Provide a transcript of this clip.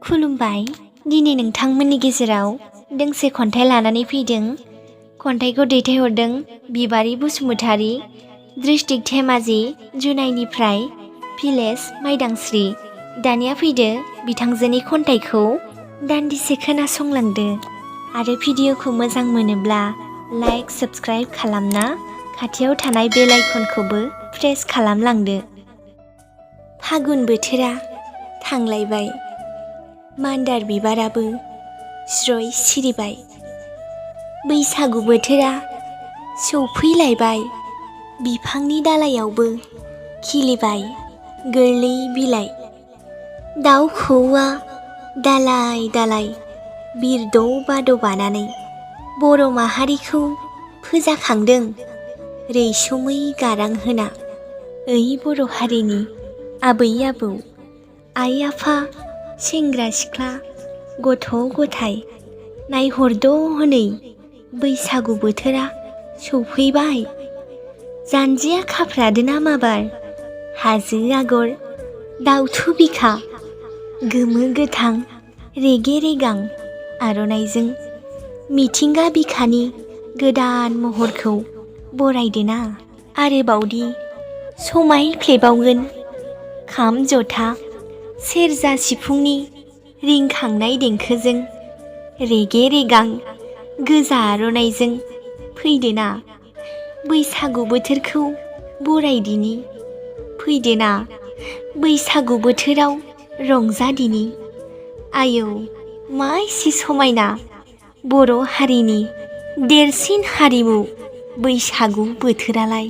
खुलुमबाय। दिनै नोंथांमोननि गेजेराव दोंसे खन्थाइ लानानै फैदों। खन्थाइखौ दैथायहरदों बिबारि बसुमतारी, डिस्ट्रिक्ट धेमाजि जुनाइनिफ्राय भिलेज माइदांस्रि। दानिया फैदो बिथांजोनि खन्थाइखौ दान्दिसे खोनासंलांदो आरो भिडिअखौ मोजां मोनोब्ला लाइक साबस्क्राइब खालामना खाथियाव थानाय बेल आइकनखौबो प्रेस खालामलांदो। फागुन बोथोरा थांलायबाय, मान्दार बिबाराबो स्रय सिरिबाय। बैसागु बोथोरा सौफैलायबाय, बिफांनि दालायावबो खिलिबाय गोरलै बिलाइ। दाउ खौवौआ दालाय दालाय बिरद' बाद' बानानै बर' माहारिखौ फोजाखांदों रैसुमै गारां होना। ओइ बर' हारिनि आबै आबौ, आइ आफा, सेंग्रा सिख्ला, गथ' गथाय, नायहरद' हनै बैसागु बोथोरा सौफैबाय। जानजिया खाफ्रादोना माबार हाजो आगर, दाउथु बिखा, गोमो गोथां रेगे रेगां आर'नाइजों मिथिंगा बिखानि गोदान महरखौ बरायदोना। आरोबावदि समायफ्लेबावगोन खाम जथा सेरजा सिफुंनि रिंखांनाय देंखोजों रेगे रेगां गोजा आर'नाइजों फैदोना। बैसागु बोथोरखौ बरायदिनि, फैदोना बैसागु बोथोराव रंजादिनि। आयौ मा एसे समायना बर' हारिनि देरसिन हारिमु बैसागु बोथोरालाय।